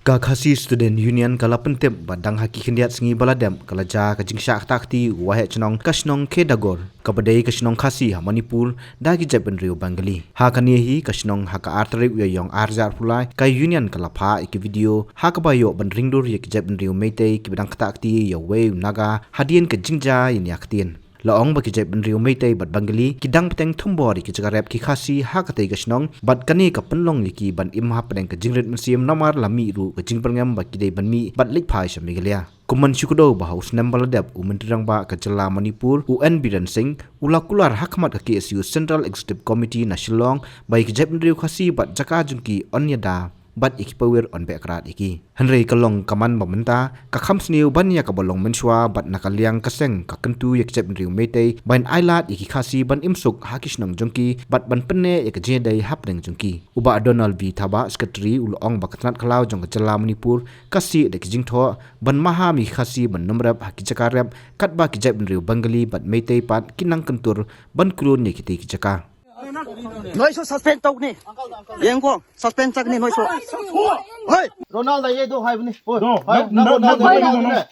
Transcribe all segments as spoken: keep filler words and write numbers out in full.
Ka Khasi Student Union ka la pyntip ba dang ha ki khyndiat sngi ba la dep ka la jia ka jingshah ktah kti u waheh chnong ka shnong Khedagor, kaba dei ka shnong Khasi ha Manipur, da ki jaitbynriew Bengali. Ha kane hi ka shnong, ha ka ar tarik u Ïaïong ar hajar arphew lai, ka Union ka la phah ïa ki video ha kaba ïoh ban ringdur ïa ki jaitbynriew Meitei kiba dang ktah kti ïa uwei u Naga hadien ka jingjia ïa nia ktien. La ong ba ki jaitbynriew Meitei bad Bengali ki dang bteng thombor ïa ki jaka rep ki Khasi ha katei ka shnong, bad kane ka pynlong ïa ki ban im hapdeng ka jingrit mynsiem namar la mih ruh ka jingbyrngem ba ki dei ban mih bad leit phai sha Meghalaya. Kum ban shu kdew ba ha u snem ba la dep, u Myntri Rangbah ka jylla Manipur, u N Biren Singh, u la kular ha khmat ka K S U Central Executive Committee na Shillong ba ïa ki jaitbynriew Khasi bad jaka jong ki yn ïada bad ïa ki pawiar yn beh krad ïa ki. Hynrei ka long ka man ba mynta ka kham sniew ban ïa kaba long mynshuwa, bad na ka liang ka seng ka kyntu ïa ki jaitbynriew Meitei ban ailad ïa ki Khasi ban im suk ha ki shnong jong ki bad ban pynneh ïa ka jingïadei hapdeng jong ki. U Bah Donald V Thabah, Secretary, u la ong ba ka tnat khlaw jong ka jylla Manipur ka sih da ki jingthoh ban maham ïa ki Khasi ban nym rep ha ki jaka rep, katba ki jaitbynriew Bengali bad Meitei pat ki nang kyntur ban khlun ïa kitei ki jaka. Noi so suspend tok ni. Yeng ko suspend chak ni noi so. Hoi. Ronaldo ye do hai ni. Hoi. No, Hai, no, nang no, Ronaldo no, ye no, do no.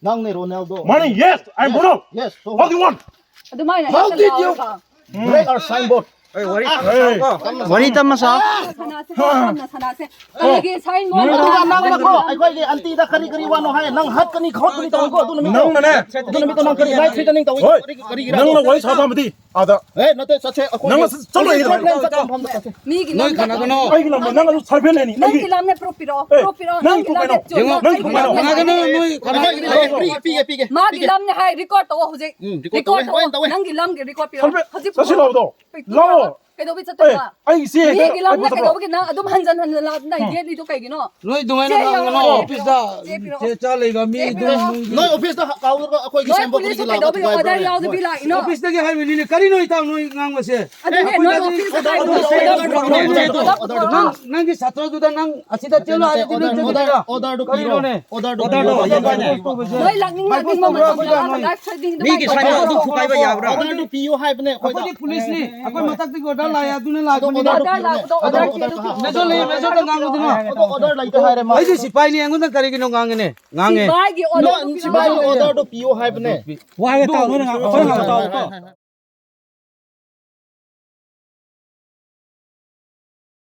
Nang ni Ronaldo. Morning, yes, I'm Ronaldo. Yes. So What do you want? ꯑꯗꯨꯃꯥꯏꯅ How did you ꯍꯦꯛꯇ ꯂꯥꯎꯔꯒ꯫ Break our signboard? Hey. ꯋꯥꯔꯤ ꯇꯝꯃꯁꯥ꯫ ꯁꯥꯟꯅꯁꯦ, ꯁꯥꯟꯅꯁꯦ꯫ ꯑꯩꯒꯤ signboard ꯅꯪ ꯅꯪ ꯅꯪ ꯑꯩꯈꯣꯏꯒꯤ ꯑꯟꯇꯤꯗ ꯀꯔꯤ ꯀꯔꯤ ꯋꯥꯅꯣ ꯍꯥꯏ? ꯅꯪ ꯍꯥꯠꯀꯅꯤ ꯈꯣꯠꯀꯅꯤ ꯇꯧꯏꯀꯣ ꯑꯗꯨ ꯅꯨꯃꯤꯠꯇꯣ꯫ ꯅꯪꯅꯅꯦ꯫ ꯑꯗꯨ ꯅꯨꯃꯤꯠꯇꯣ ꯅꯪ ꯀꯔꯤ life threatening ꯇꯧꯏ? ꯍꯣꯏ꯫ ꯀꯔꯤ ꯀꯔꯤꯒꯤꯔ? ꯅꯪꯅ ꯋꯥꯔꯤ ꯁꯥꯕ ꯑꯃꯗꯤ ꯑꯥꯗ꯫ ꯑꯦ, ꯅꯠꯇꯦ, ꯆꯠꯁꯦ ꯑꯩꯈꯣꯏ꯫ ꯅꯪꯅ ꯆꯠꯂꯣ, ꯑꯩꯒꯤ ꯂꯝꯗ꯫ ꯆꯠꯄ ꯃꯐꯝꯗ ꯆꯠꯁꯦ꯫ ꯃꯤꯒꯤ ꯅꯣꯏ ꯂꯝꯗ ꯈꯠꯅꯒꯅꯣ꯫ ꯑꯩꯒꯤ ꯂꯝꯗ ꯅꯪ ꯑꯗꯨꯝ ꯁꯥꯏꯐꯦꯟ ꯂꯩꯅꯤ꯫ ꯅꯪꯒꯤ ꯂꯝꯅꯦ, proof ꯄꯤꯔꯛꯑꯣ꯫ ꯑꯦ, proof ꯄꯤꯔꯛꯑꯣ꯫ ꯅꯪ ꯅꯪꯒꯤ ꯂꯝꯅꯦ꯫ ꯌꯦꯡꯉꯣ, ꯅꯪ ꯌꯦꯡꯉꯣ꯫ ꯈꯠꯅꯒꯅꯣ, ꯅꯣꯏ ꯈꯠꯅꯒꯅꯣ꯫ ꯄꯤꯒꯦ, ꯄꯤꯒꯦ, ꯄꯤꯒꯦ, ꯃꯥꯒꯤ ꯄꯤꯒꯦ꯫ ꯂꯝꯅꯦ ꯍꯥꯏ, record ꯇꯧꯑꯣ ꯍꯧꯖꯤꯛ꯫ ꯎꯝ, record record ꯇꯧꯋꯦ, ꯇꯧꯑꯣ꯫ ꯇꯧꯋꯦ꯫ ꯅꯪꯒꯤ ꯂꯝꯒꯤ record ꯄꯤꯔꯛꯑꯣ꯫ ꯁꯥꯏꯐꯦꯟ, ꯍꯧꯖꯤꯛ ꯆꯠꯁꯤ ꯄꯨꯔꯛꯑꯣ꯫ ꯂꯥꯎꯗꯣ꯫ ꯂꯥꯛꯑꯣ꯫ ꯀꯩꯗꯧꯕꯩ ꯑꯦ, ꯆꯠꯇꯣꯏꯕ? ꯑꯩ ꯏꯆꯦ ꯍꯦꯛꯇ ꯃꯤꯒꯤ ꯂꯝꯅꯦ ꯍꯥꯏꯕ ꯅꯠꯇ꯭ꯔꯣ? ꯀꯩꯗꯧꯕꯒꯤ ꯅꯪ ꯑꯗꯨꯝ ꯍꯟꯖꯟ ꯍꯟꯖꯟ ꯂꯥꯛ-, ꯎꯝ꯫ ꯌꯦꯠꯂꯤꯗꯣ ꯀꯩꯒꯤꯅꯣ? ꯅꯣꯏ ꯑꯗꯨꯃꯥꯏꯅ ꯆꯦ ꯉꯥꯡꯒꯅꯣ, ꯌꯦꯡꯉꯣ꯫ ꯑꯣꯐꯤꯁꯇ꯫ ꯆꯦ ꯄꯤꯔꯛꯑꯣ꯫ ꯆꯦ ꯆꯥ ꯂꯩꯕ ꯃꯤ ꯆꯦ ꯑꯗꯨꯝ ꯄꯤꯔꯛꯑꯣ꯫ ꯅꯣꯏ ꯅꯣꯏ ꯑꯣꯐꯤꯁꯇ ꯀꯥꯎꯔꯒ ꯑꯩꯈꯣꯏꯒꯤ ꯅꯣꯏ ꯁꯥꯏꯟꯕꯣꯔꯗ ꯄꯨꯂꯤꯁꯇ ꯀꯔꯤꯒꯤ ꯂꯥꯛꯄ ꯀꯩꯗꯧꯕꯒꯤ ꯊꯨꯒꯥꯏꯕ꯭ꯔꯥ? ꯑꯣꯔꯗꯔ ꯌꯥꯎꯗꯕꯤ ꯂꯥꯛꯏꯅꯣ? ꯑꯣꯐꯤꯁꯇꯒꯤ ꯍꯥꯏꯕꯅꯤꯅꯦ, ꯀꯔꯤꯅꯣ ꯏꯇꯥꯎ ꯅꯣꯏ ꯉꯥꯡꯕꯁꯦ? ꯑꯗꯨꯅꯦ, ꯅꯣꯏ ꯑꯣꯐꯤꯁꯇ ꯀꯥꯏꯗꯅꯣ? ꯑꯣꯔꯗꯔ, ꯑꯣꯔꯗꯔ, ꯑꯣꯔꯗꯔ, ꯑꯣꯔꯗꯔ꯫ ꯅꯪ, ꯅꯪꯒꯤ ꯁꯥꯇ꯭ꯔꯗꯨꯗ ꯅꯪ ꯑꯁꯤꯗ ꯆꯦꯜꯂꯣ ꯍꯥꯏꯔꯗꯤ ꯅꯣꯏ ꯑꯣꯔꯗꯔ, ꯆꯠꯀꯗ꯭ꯔꯥ? ꯑꯣꯔꯗꯔꯗꯨ ꯄꯤꯔꯣ꯫ ꯀꯔꯤꯅꯣꯅꯦ? ꯑꯣꯔꯗꯔꯗꯨ ꯄꯤꯔꯣ꯫ ꯅꯣꯏ ꯂꯥꯛꯅꯤꯡ ꯂꯥꯛꯅꯤꯡꯕ ꯃꯇꯝꯗ ꯂꯥꯛꯑꯒ life threatening ꯑꯗꯨꯃꯥꯏꯅ ꯇꯧꯕꯗꯣ꯫ ꯃꯤꯒꯤ ꯁꯥꯏꯟꯕꯣꯔꯗ ꯑꯗꯨꯝ ꯊꯨꯒꯥꯏꯕ ꯌꯥꯕ꯭ꯔꯥ? ꯑꯣꯔꯗꯔꯗꯨ ꯄꯤꯌꯣ ꯍꯥꯏꯕꯅꯦ ꯑꯩꯈꯣꯏꯅ꯫ ꯑꯩꯈꯣꯏꯗꯤ ꯄꯨꯂꯤꯁꯅꯤ꯫ ꯑꯩꯈꯣꯏ ꯃꯊꯛꯇꯒꯤ ꯑꯣꯔꯗꯔ ꯂꯥꯛꯑꯦ, ꯑꯗꯨꯅ ꯂꯥꯛꯄꯅꯤꯅꯦ꯫ ꯑꯣꯔꯗꯔ ꯂꯥꯛꯄꯗꯣ ꯑꯣꯔꯗꯔ ꯄꯤꯌꯣ꯫ ꯃꯦꯖꯔ ꯂꯩꯌꯦ, ꯃꯦꯖꯔꯗ ꯉꯥꯡꯉꯨꯗꯅ꯫ ꯑꯗꯣ ꯑꯣꯔꯗꯔ ꯂꯩꯇꯦ ꯍꯥꯏꯔꯦ ꯃꯥ꯫ ꯑꯩꯗꯤ ꯁꯤꯐꯥꯏꯅꯤ, ꯑꯩꯉꯣꯟꯗ ꯀꯔꯤꯒꯤꯅꯣ ꯉꯥꯡꯉꯤꯅꯦ? ꯉꯥꯡꯉꯦ꯫ ꯁꯤꯐꯥꯏꯒꯤ ꯑꯣꯔꯗꯔꯗꯣ ꯄꯤꯌꯣ꯫ ꯁꯤꯐꯥꯏꯒꯤ ꯑꯣꯔꯗꯔꯗꯣ ꯄꯤꯌꯣ ꯍꯥꯏꯕꯅꯦ꯫ ꯋꯥ ꯍꯥꯏꯕ ꯇꯥꯎ, ꯅꯣꯏꯅ ꯉꯥꯡ-, ꯑꯩꯈꯣꯏꯅ ꯉꯥꯡꯕ ꯇꯥꯎ꯫